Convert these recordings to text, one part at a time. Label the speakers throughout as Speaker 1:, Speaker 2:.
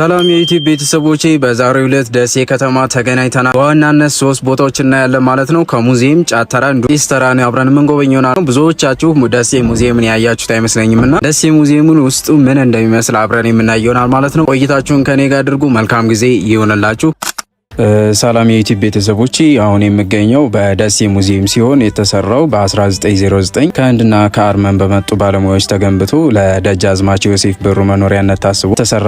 Speaker 1: ሰላም የዩቲዩብ ቤተሰቦቼ፣ በዛሬው ዕለት ደሴ ከተማ ተገናኝተናል። በዋናነት ሶስት ቦታዎች እናያለን ማለት ነው። ከሙዚየም ጫተራ እንዲሁም ኢስተራን አብረን የምንጎበኝ ይሆናል። ብዙዎቻችሁ ደሴ ሙዚየምን ያያችሁት አይመስለኝም እና ደሴ ሙዚየሙን ውስጡ ምን እንደሚመስል አብረን የምናየው ይሆናል ማለት ነው። ቆይታችሁን ከኔ ጋር አድርጉ። መልካም ጊዜ ይሆንላችሁ። ሰላም የዩቲዩብ ቤተሰቦች፣ አሁን የምገኘው በደሴ ሙዚየም ሲሆን የተሰራው በ1909 ከህንድና ከአርመን በመጡ ባለሙያዎች ተገንብቶ ለደጃዝማች ዮሴፍ ብሩ መኖሪያነት ታስቦ ተሰራ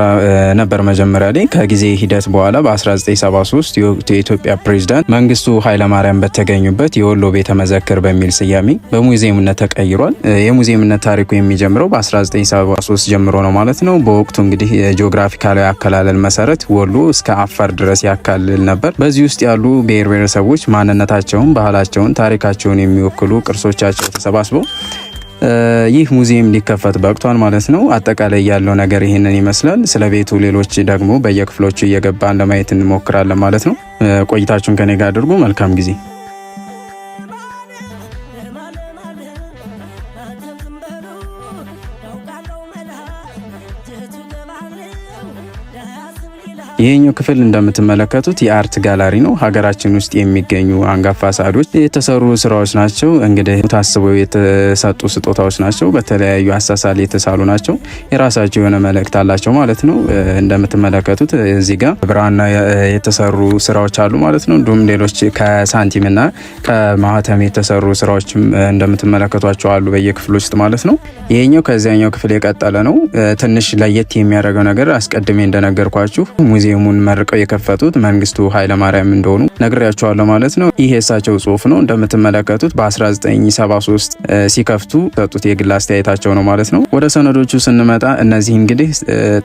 Speaker 1: ነበር። መጀመሪያ ላይ ከጊዜ ሂደት በኋላ በ1973 የወቅቱ የኢትዮጵያ ፕሬዝዳንት መንግስቱ ኃይለማርያም በተገኙበት የወሎ ቤተ መዘክር በሚል ስያሜ በሙዚየምነት ተቀይሯል። የሙዚየምነት ታሪኩ የሚጀምረው በ1973 ጀምሮ ነው ማለት ነው። በወቅቱ እንግዲህ የጂኦግራፊካላዊ አከላለል መሰረት ወሎ እስከ አፋር ድረስ ያካልል ነበር። በዚህ ውስጥ ያሉ ብሔር ብሔረሰቦች ማንነታቸውን፣ ባህላቸውን፣ ታሪካቸውን የሚወክሉ ቅርሶቻቸው ተሰባስበው ይህ ሙዚየም ሊከፈት በቅቷል ማለት ነው። አጠቃላይ ያለው ነገር ይህንን ይመስላል። ስለ ቤቱ ሌሎች ደግሞ በየክፍሎቹ እየገባን ለማየት እንሞክራለን ማለት ነው። ቆይታችሁን ከኔ ጋር አድርጉ። መልካም ጊዜ። ይህኛው ክፍል እንደምትመለከቱት የ art gallery ነው። ሀገራችን ውስጥ የሚገኙ አንጋፋ ሰዓሊዎች የተሰሩ ስራዎች ናቸው። እንግዲህ ታስበው የተሰጡ ስጦታዎች ናቸው። በተለያዩ አሳሳል የተሳሉ ናቸው። የራሳቸው የሆነ መልእክት አላቸው ማለት ነው። እንደምትመለከቱት እዚህ ጋር ብራና የተሰሩ ስራዎች አሉ ማለት ነው። እንዲሁም ሌሎች ከሳንቲምና ከማህተም የተሰሩ ስራዎችም እንደምትመለከቷቸው አሉ በየክፍሉ ውስጥ ማለት ነው። ይሄኛው ከዚያኛው ክፍል የቀጠለ ነው። ትንሽ ለየት የሚያደርገው ነገር አስቀድሜ እንደነገርኳችሁ ሙዚየሙን መርቀው የከፈቱት መንግስቱ ኃይለማርያም እንደሆኑ ነግሬያቸዋለሁ ማለት ነው። ይህ የእሳቸው ጽሁፍ ነው። እንደምትመለከቱት በ1973 ሲከፍቱ ሰጡት የግል አስተያየታቸው ነው ማለት ነው። ወደ ሰነዶቹ ስንመጣ እነዚህ እንግዲህ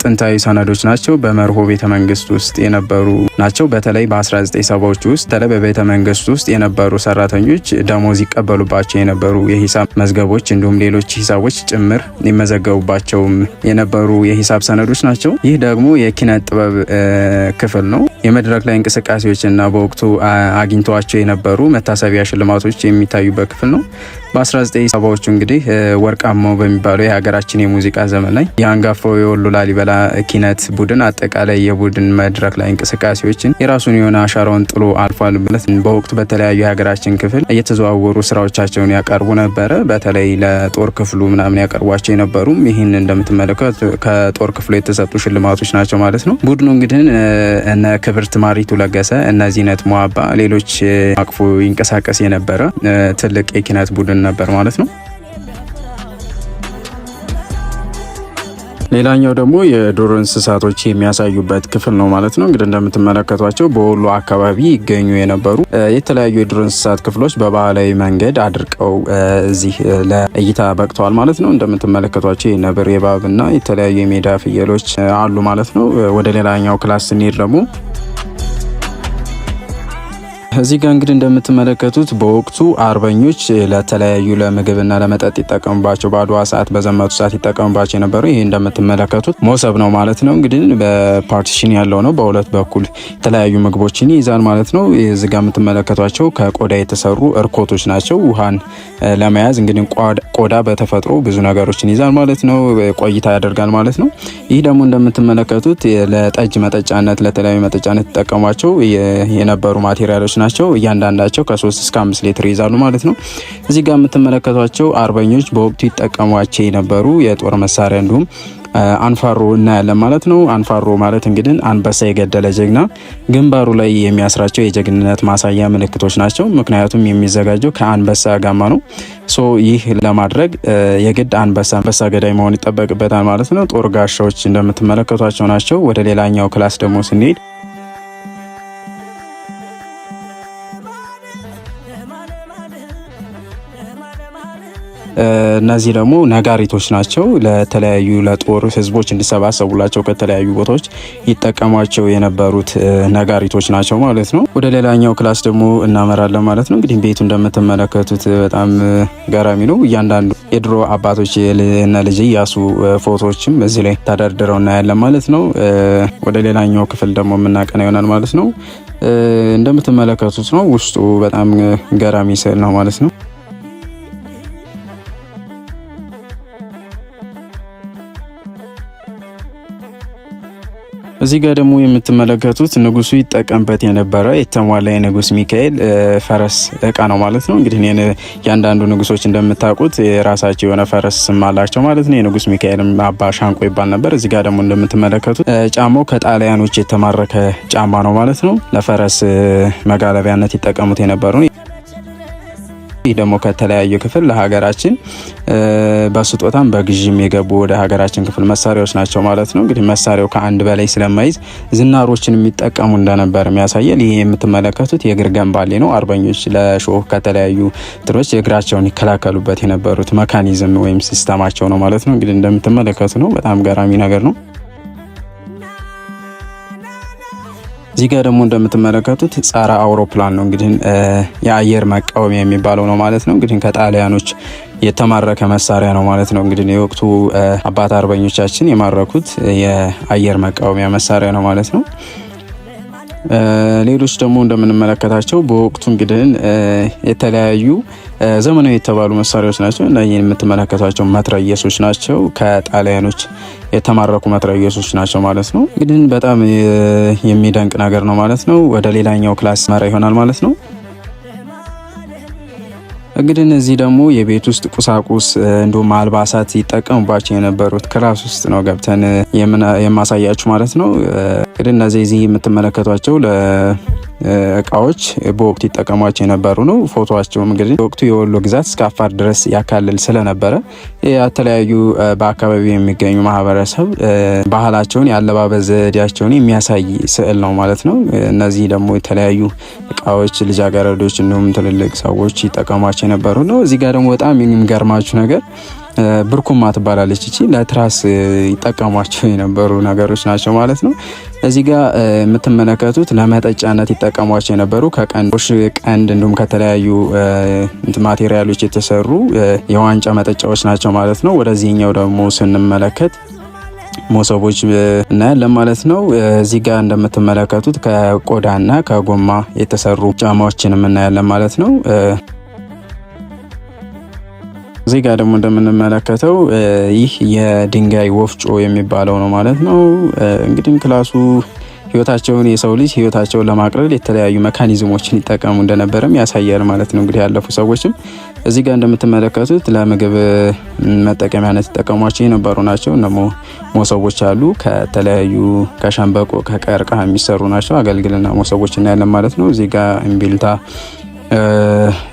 Speaker 1: ጥንታዊ ሰነዶች ናቸው። በመርሆ ቤተ መንግስት ውስጥ የነበሩ ናቸው። በተለይ በ1970ዎቹ ውስጥ በተለይ በቤተ መንግስት ውስጥ የነበሩ ሰራተኞች ደሞዝ ይቀበሉባቸው የነበሩ የሂሳብ መዝገቦች እንዲሁም ሌሎች ሂሳቦች ጭምር ይመዘገቡባቸውም የነበሩ የሂሳብ ሰነዶች ናቸው። ይህ ደግሞ የኪነ ጥበብ ክፍል ነው። የመድረክ ላይ እንቅስቃሴዎች እና በወቅቱ አግኝተዋቸው የነበሩ መታሰቢያ ሽልማቶች የሚታዩበት ክፍል ነው። በ1970ዎቹ እንግዲህ ወርቃማው በሚባለው የሀገራችን የሙዚቃ ዘመን ላይ የአንጋፋው የወሎ ላሊበላ ኪነት ቡድን አጠቃላይ የቡድን መድረክ ላይ እንቅስቃሴዎችን የራሱን የሆነ አሻራውን ጥሎ አልፏል። ማለት በወቅቱ በተለያዩ የሀገራችን ክፍል እየተዘዋወሩ ስራዎቻቸውን ያቀርቡ ነበረ። በተለይ ለጦር ክፍሉ ምናምን ያቀርቧቸው የነበሩም ይህን እንደምትመለከቱ ከጦር ክፍሉ የተሰጡ ሽልማቶች ናቸው ማለት ነው። ቡድኑ እንግዲህ እነ ክብርት ማሪቱ ለገሰ፣ እነ ዚነት ሙሀባ፣ ሌሎች አቅፎ ይንቀሳቀስ የነበረ ትልቅ የኪነት ቡድን ነበር ማለት ነው። ሌላኛው ደግሞ የዱር እንስሳቶች የሚያሳዩበት ክፍል ነው ማለት ነው። እንግዲህ እንደምትመለከቷቸው በወሎ አካባቢ ይገኙ የነበሩ የተለያዩ የዱር እንስሳት ክፍሎች በባህላዊ መንገድ አድርቀው እዚህ ለእይታ በቅተዋል ማለት ነው። እንደምትመለከቷቸው የነብር፣ የእባብና የተለያዩ የሜዳ ፍየሎች አሉ ማለት ነው። ወደ ሌላኛው class ስንሄድ ደግሞ እዚህ ጋር እንግዲህ እንደምትመለከቱት በወቅቱ አርበኞች ለተለያዩ ለምግብና ለመጠጥ ይጠቀሙባቸው በአድዋ ሰዓት በዘመቱ ሰዓት ይጠቀሙባቸው የነበሩ ይህ እንደምትመለከቱት ሞሰብ ነው ማለት ነው። እንግዲህ በ partition ያለው ነው። በሁለት በኩል የተለያዩ ምግቦችን ይይዛል ማለት ነው። እዚህ ጋር የምትመለከቷቸው ከቆዳ የተሰሩ እርኮቶች ናቸው። ውሃን ለመያዝ እንግዲህ ቆዳ በተፈጥሮ ብዙ ነገሮችን ይይዛል ማለት ነው። ቆይታ ያደርጋል ማለት ነው። ይህ ደግሞ እንደምትመለከቱት ለጠጅ መጠጫነት ለተለያዩ መጠጫነት ይጠቀሟቸው የነበሩ material ኦች ናቸው። እያንዳንዳቸው ከ3 እስከ 5 ሊትር ይይዛሉ ማለት ነው። እዚህ ጋር የምትመለከቷቸው አርበኞች በወቅቱ ይጠቀሟቸው የነበሩ የጦር መሳሪያ እንዲሁም አንፋሮ እናያለን ማለት ነው። አንፋሮ ማለት እንግዲህ አንበሳ የገደለ ጀግና ግንባሩ ላይ የሚያስራቸው የጀግንነት ማሳያ ምልክቶች ናቸው። ምክንያቱም የሚዘጋጀው ከአንበሳ ጋማ ነው። So ይህ ለማድረግ የግድ አንበሳ አንበሳ ገዳይ መሆን ይጠበቅበታል ማለት ነው። ጦር ጋሻዎች እንደምትመለከቷቸው ናቸው። ወደ ሌላኛው class ደግሞ ስንሄድ እነዚህ ደግሞ ነጋሪቶች ናቸው። ለተለያዩ ለጦር ህዝቦች እንዲሰባሰቡላቸው ከተለያዩ ቦታዎች ይጠቀሟቸው የነበሩት ነጋሪቶች ናቸው ማለት ነው። ወደ ሌላኛው class ደግሞ እናመራለን ማለት ነው። እንግዲህ ቤቱ እንደምትመለከቱት በጣም ገራሚ ነው። እያንዳንዱ የድሮ አባቶች እና ልጅ ኢያሱ ፎቶዎችም እዚህ ላይ ተደርድረው እናያለን ማለት ነው። ወደ ሌላኛው ክፍል ደግሞ የምናቀና ይሆናል ማለት ነው። እንደምትመለከቱት ነው። ውስጡ በጣም ገራሚ ስዕል ነው ማለት ነው። እዚህ ጋር ደግሞ የምትመለከቱት ንጉሱ ይጠቀምበት የነበረ የተሟላ የንጉስ ሚካኤል ፈረስ እቃ ነው ማለት ነው። እንግዲህ እያንዳንዱ ንጉሶች እንደምታውቁት የራሳቸው የሆነ ፈረስ ስም አላቸው ማለት ነው። የንጉስ ሚካኤልም አባ ሻንቆ ይባል ነበር። እዚህ ጋር ደግሞ እንደምትመለከቱት ጫማው ከጣሊያኖች የተማረከ ጫማ ነው ማለት ነው። ለፈረስ መጋለቢያነት ይጠቀሙት የነበሩ። ይህ ደግሞ ከተለያዩ ክፍል ለሀገራችን በስጦታም በግዥም የገቡ ወደ ሀገራችን ክፍል መሳሪያዎች ናቸው ማለት ነው። እንግዲህ መሳሪያው ከአንድ በላይ ስለማይዝ ዝናሮችን የሚጠቀሙ እንደነበር ያሳያል። ይህ የምትመለከቱት የእግር ገንባሌ ነው። አርበኞች ለሾህ ከተለያዩ ትሮች እግራቸውን ይከላከሉበት የነበሩት mechanism ወይም system ኣቸው ነው ማለት ነው። እንግዲህ እንደምትመለከቱ ነው። በጣም ገራሚ ነገር ነው። እዚህ ጋር ደግሞ እንደምትመለከቱት ጸረ አውሮፕላን ነው። እንግዲህ የአየር መቃወሚያ የሚባለው ነው ማለት ነው። እንግዲህ ከጣሊያኖች የተማረከ መሳሪያ ነው ማለት ነው። እንግዲህ የወቅቱ አባት አርበኞቻችን የማረኩት የአየር መቃወሚያ መሳሪያ ነው ማለት ነው። ሌሎች ደግሞ እንደምንመለከታቸው በወቅቱ እንግዲህ የተለያዩ ዘመናዊ የተባሉ መሳሪያዎች ናቸው እና ይህን የምትመለከቷቸው መትረየሶች ናቸው። ከጣሊያኖች የተማረኩ መትረየሶች ናቸው ማለት ነው። እንግዲህ በጣም የሚደንቅ ነገር ነው ማለት ነው። ወደ ሌላኛው class መራ ይሆናል ማለት ነው። እንግዲህ እነዚህ ደግሞ የቤት ውስጥ ቁሳቁስ እንዲሁም አልባሳት ይጠቀሙባቸው የነበሩት class ውስጥ ነው ገብተን የማሳያችሁ ማለት ነው። እንግዲህ እነዚህ እዚህ የምትመለከቷቸው እቃዎች በወቅቱ ይጠቀሟቸው የነበሩ ነው። ፎቶቸውም እንግዲህ በወቅቱ የወሎ ግዛት እስከ አፋር ድረስ ያካልል ስለነበረ የተለያዩ በአካባቢው የሚገኙ ማህበረሰብ ባህላቸውን፣ የአለባበስ ዘዴያቸውን የሚያሳይ ስዕል ነው ማለት ነው። እነዚህ ደግሞ የተለያዩ እቃዎች ልጃገረዶች እንዲሁም ትልልቅ ሰዎች ይጠቀሟቸው የነበሩ ነው። እዚህ ጋር ደግሞ በጣም የሚገርማችሁ ነገር ብርኩማ ትባላለች። እቺ ለትራስ ይጠቀሟቸው የነበሩ ነገሮች ናቸው ማለት ነው። እዚህ ጋር የምትመለከቱት ለመጠጫነት ይጠቀሟቸው የነበሩ ከቀንዶሽ ቀንድ እንዲሁም ከተለያዩ material ኦች የተሰሩ የዋንጫ መጠጫዎች ናቸው ማለት ነው። ወደዚህኛው ደግሞ ስንመለከት ሞሰቦች እናያለን ማለት ነው። እዚህ ጋር እንደምትመለከቱት ከቆዳና ከጎማ የተሰሩ ጫማዎችንም እናያለን ማለት ነው። እዚህ ጋር ደግሞ እንደምንመለከተው ይህ የድንጋይ ወፍጮ የሚባለው ነው ማለት ነው። እንግዲህ class ኡ ህይወታቸውን የሰው ልጅ ህይወታቸውን ለማቅለል የተለያዩ mechanism ኦችን ይጠቀሙ እንደነበረም ያሳያል ማለት ነው። እንግዲህ ያለፉ ሰዎችም እዚህ ጋር እንደምትመለከቱት ለምግብ መጠቀሚያነት ይጠቀሟቸው የነበሩ ናቸው። እነሞ ሞሰቦች አሉ፣ ከተለያዩ ከሸንበቆ ከቀርከሃ የሚሰሩ ናቸው። አገልግልና ሞሰቦች እናያለን ማለት ነው። እዚህ ጋር እምቢልታ፣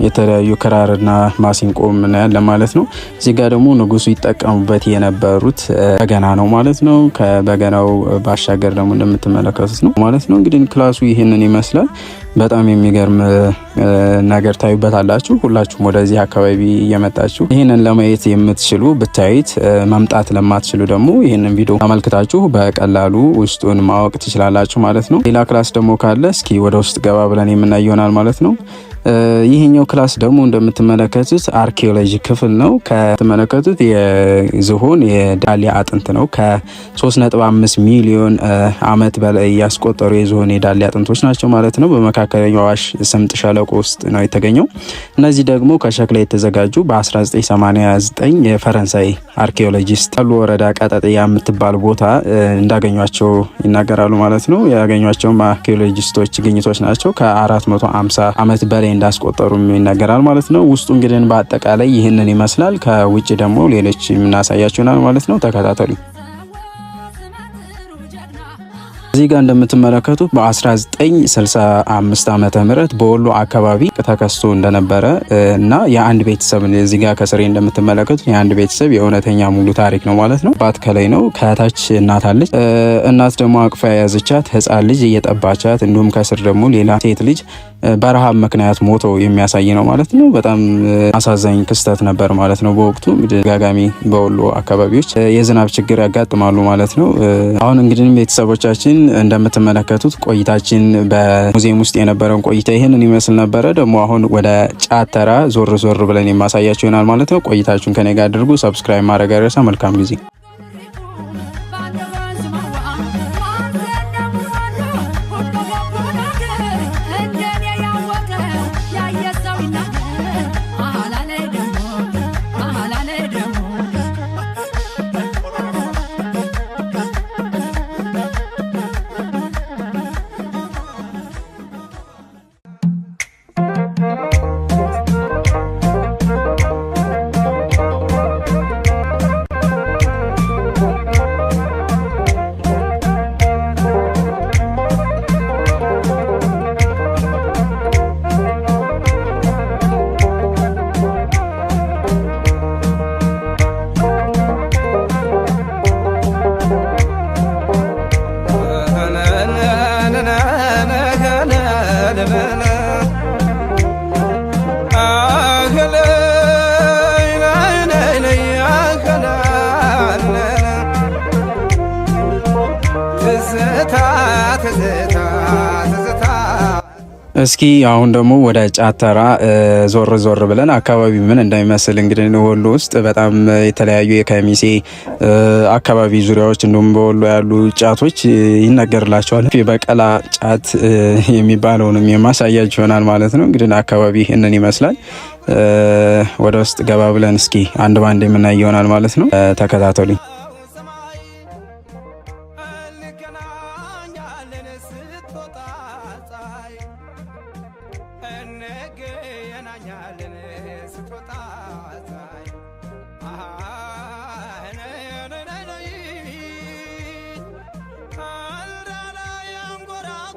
Speaker 1: የተለያዩ ክራርና ማሲንቆ እናያለን ማለት ነው። እዚህ ጋር ደግሞ ንጉሱ ይጠቀሙበት የነበሩት በገና ነው ማለት ነው። ከበገናው ባሻገር ደግሞ እንደምትመለከቱት ነው ማለት ነው። እንግዲህ class ኡ ይህንን ይመስላል። በጣም የሚገርም ነገር ታዩበታላችሁ። ሁላችሁም ወደዚህ አካባቢ እየመጣችሁ ይህንን ለማየት የምትችሉ ብታዩት፣ መምጣት ለማትችሉ ደግሞ ይህንን ቪዲዮ ተመልክታችሁ በቀላሉ ውስጡን ማወቅ ትችላላችሁ ማለት ነው። ሌላ class ደግሞ ካለ እስኪ ወደ ውስጥ ገባ ብለን የምናይ ይሆናል ማለት ነው። ይህኛው class ደግሞ እንደምትመለከቱት አርኪኦሎጂ ክፍል ነው። ከተመለከቱት የዝሆን የዳሌ አጥንት ነው። ከ3.5 ሚሊዮን ዓመት በላይ ያስቆጠሩ የዝሆን የዳሌ አጥንቶች ናቸው ማለት ነው። በመካከለኛው አዋሽ ስምጥ ሸለቆ ውስጥ ነው የተገኘው። እነዚህ ደግሞ ከሸክላ የተዘጋጁ በ1989 የፈረንሳይ አርኪኦሎጂስት ጠሉ ወረዳ ቀጠጥያ የምትባል ቦታ እንዳገኟቸው ይናገራሉ ማለት ነው። ያገኟቸውም አርኪኦሎጂስቶች ግኝቶች ናቸው። ከ450 ዓመት በላይ እንዳስቆጠሩም ይናገራል ማለት ነው። ውስጡ እንግዲህ በአጠቃላይ ይህንን ይመስላል። ከውጭ ደግሞ ሌሎች የምናሳያችሁናል ማለት ነው። ተከታተሉ። እዚህ ጋር እንደምትመለከቱት በ1965 ዓመተ ምህረት በወሎ አካባቢ ተከስቶ እንደነበረ እና የአንድ ቤተሰብ፣ እዚህ ጋር ከስሬ እንደምትመለከቱት የአንድ ቤተሰብ የእውነተኛ ሙሉ ታሪክ ነው ማለት ነው። አባት ከላይ ነው፣ ከታች እናት አለች። እናት ደግሞ አቅፋ የያዘቻት ህፃን ልጅ እየጠባቻት፣ እንዲሁም ከስር ደግሞ ሌላ ሴት ልጅ በረሃብ ምክንያት ሞተው የሚያሳይ ነው ማለት ነው። በጣም አሳዛኝ ክስተት ነበር ማለት ነው። በወቅቱ ደጋጋሚ በወሎ አካባቢዎች የዝናብ ችግር ያጋጥማሉ ማለት ነው። አሁን እንግዲህ ቤተሰቦቻችን እንደምትመለከቱት ቆይታችን በሙዚየም ውስጥ የነበረውን ቆይታ ይህንን ይመስል ነበረ። ደግሞ አሁን ወደ ጫት ተራ ዞር ዞር ብለን የማሳያችሁ ይሆናል ማለት ነው። ቆይታችሁን ከኔ ጋር አድርጉ። Subscribe ማድረግ አይረሳ። መልካም ጊዜ።
Speaker 2: ትዝታ ትዝታ ትዝታ።
Speaker 1: እስኪ አሁን ደግሞ ወደ ጫተራ ዞር ዞር ብለን አካባቢ ምን እንደሚመስል፣ እንግዲህ ወሎ ውስጥ በጣም የተለያዩ የከሚሴ አካባቢ ዙሪያዎች እንዲሁም በወሎ ያሉ ጫቶች ይነገርላቸዋል። የበቀላ ጫት የሚባለውንም የማሳያችሁ ይሆናል ማለት ነው። እንግዲህ አካባቢ ይህንን ይመስላል። ወደ ውስጥ ገባ ብለን እስኪ አንድ ባንድ የምናይ ይሆናል ማለት ነው። ተከታተሉኝ።
Speaker 2: ሰማይ እንገናኛለን ስትወጣ ፀሐይ፣ እንገናኛለን ስትወጣ ፀሐይ። አይ ነይ ነይ ነይ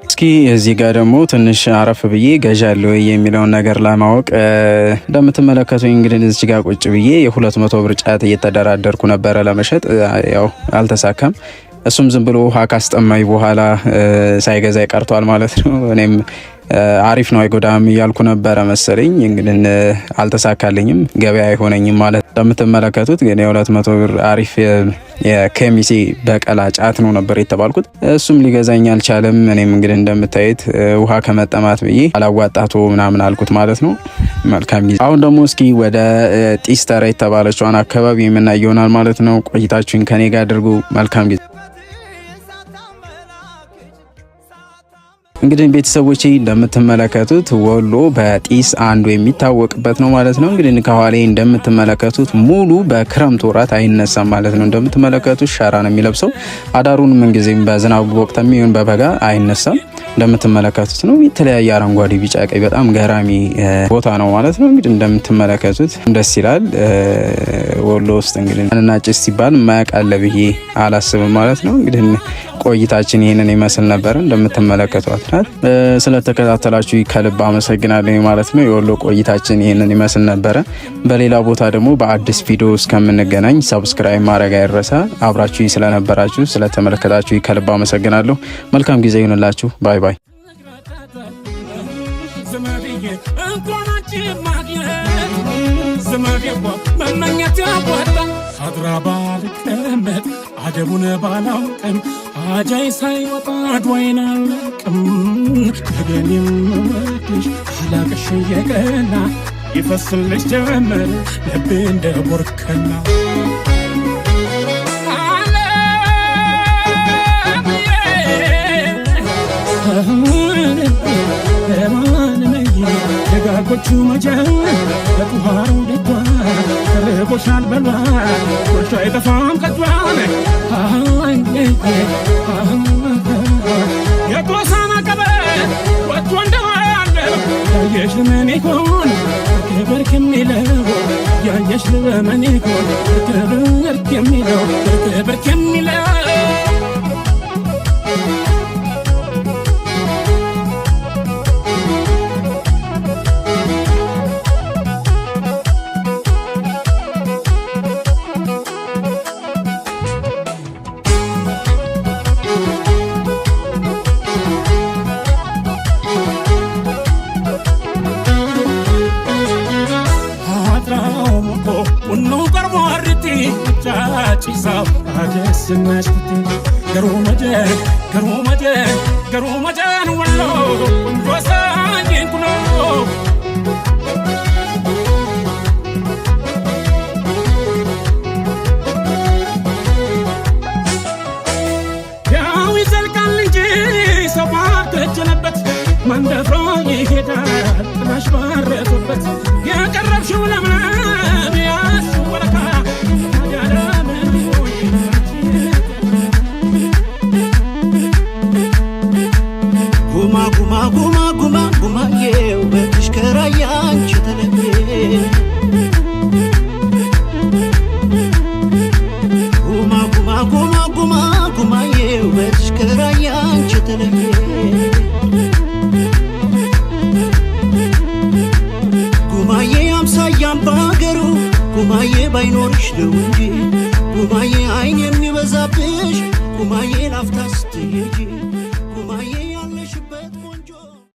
Speaker 1: እስኪ እዚህ ጋር ደግሞ ትንሽ አረፍ ብዬ ገዣለሁ ወይ የሚለውን ነገር ለማወቅ፣ እንደምትመለከቱኝ እንግዲህ እዚህ ጋር ቁጭ ብዬ የ200 ብር ጫት እየተደራደርኩ ነበረ ለመሸጥ፣ ያው አልተሳካም። እሱም ዝም ብሎ ውሃ ካስጠማኝ በኋላ ሳይገዛ ቀርቷል ማለት ነው። እኔም አሪፍ ነው አይጎዳም እያልኩ ነበረ መሰለኝ። እንግዲህ አልተሳካልኝም፣ ገበያ አይሆነኝም ማለት። እንደምትመለከቱት ግን የ200 ብር አሪፍ የከሚሴ በቀላ ጫት ነው ነበር የተባልኩት። እሱም ሊገዛኝ አልቻለም። እኔም እንግዲህ እንደምታዩት ውሃ ከመጠማት ብዬ አላዋጣቶ ምናምን አልኩት ማለት ነው። መልካም ጊዜ። አሁን ደግሞ እስኪ ወደ ጢስተራ የተባለችዋን አካባቢ የምናይ ይሆናል ማለት ነው። ቆይታችሁን ከኔ ጋር አድርጉ። መልካም ጊዜ። እንግዲህ ቤተሰቦቼ እንደምትመለከቱት ወሎ በጢስ አንዱ የሚታወቅበት ነው ማለት ነው። እንግዲህ ከኋላ እንደምትመለከቱት ሙሉ በክረምት ወራት አይነሳም ማለት ነው። እንደምትመለከቱት ሸራ ነው የሚለብሰው። አዳሩን ምንጊዜም በዝናቡ ወቅት የሚሆን በበጋ አይነሳም። እንደምትመለከቱት ነው። የተለያየ አረንጓዴ፣ ቢጫ፣ ቀይ በጣም ገራሚ ቦታ ነው ማለት ነው። እንግዲህ እንደምትመለከቱት ደስ ይላል። ወሎ ውስጥ እንግዲህ እና ጭስ ሲባል የማያውቅ አለ ብዬ አላስብም ማለት ነው። እንግዲህ ቆይታችን ይህንን ይመስል ነበር። እንደምትመለከቷት ናት። ስለተከታተላችሁ ከልብ አመሰግናለሁ ማለት ነው። የወሎ ቆይታችን ይህንን ይመስል ነበረ። በሌላ ቦታ ደግሞ በአዲስ ቪዲዮ እስከምንገናኝ subscribe ማድረግ አይረሳ። አብራችሁ ስለነበራችሁ፣ ስለተመለከታችሁ ከልብ አመሰግናለሁ። መልካም ጊዜ ይሁንላችሁ። Bye bye።
Speaker 3: ዘመድዬ እንኳን አንቺን ማግኘት ዘመዴዋ መመኘት ያዋጣ አድራ ባልቀመጥ አደቡን ባላውቅም አጃይ ሳይወጣ አድዋይን አልለቅም። ነገን የምወድሽ አላቅሽ እየቀና ይፈስልሽ ጀመር ልቤ እንደ ቦርከና። ደጋጎቹ መቼም በጡሃሩ ደጇ ርቆሻል በሏ ጎቿ አይጠፋም ከጇን። የጦሳና ቀበት ወጥቶ እንደዋለ ያየሽ ለምን ይሆን ክብር ከሚለው፣ ያየሽ ለምን ይሆን ክብር ከሚለው፣ ክብር ከሚለው? Garuu majee garuu majeen walloo qoonjoo saayiin kunoo. ያው ይዘልቃል እንጂ ሰው ባልተጀነበት መንደፍሮ ይሄዳል ጥላሽ ባረፈበት። የቀረብሽው ለምለም ያሱ ወረካ ታዲያ ለምን ይሆን?
Speaker 4: ጉማ ጉማ ጉማ ጉማ ጉማዬ ውበትሽ ከራያ አንቺ ተለየ። ጉማ ጉማ ጉማ ጉማ ጉማዬ ውበትሽ ከራያ አንቺ ተለየ። ጉማዬ አምሳያም ባገሩ ጉማዬ ባይኖርሽ ነው እንጂ ጉማዬ አይን የሚበዛብሽ ጉማዬ ላፍታ ስትሄጂ።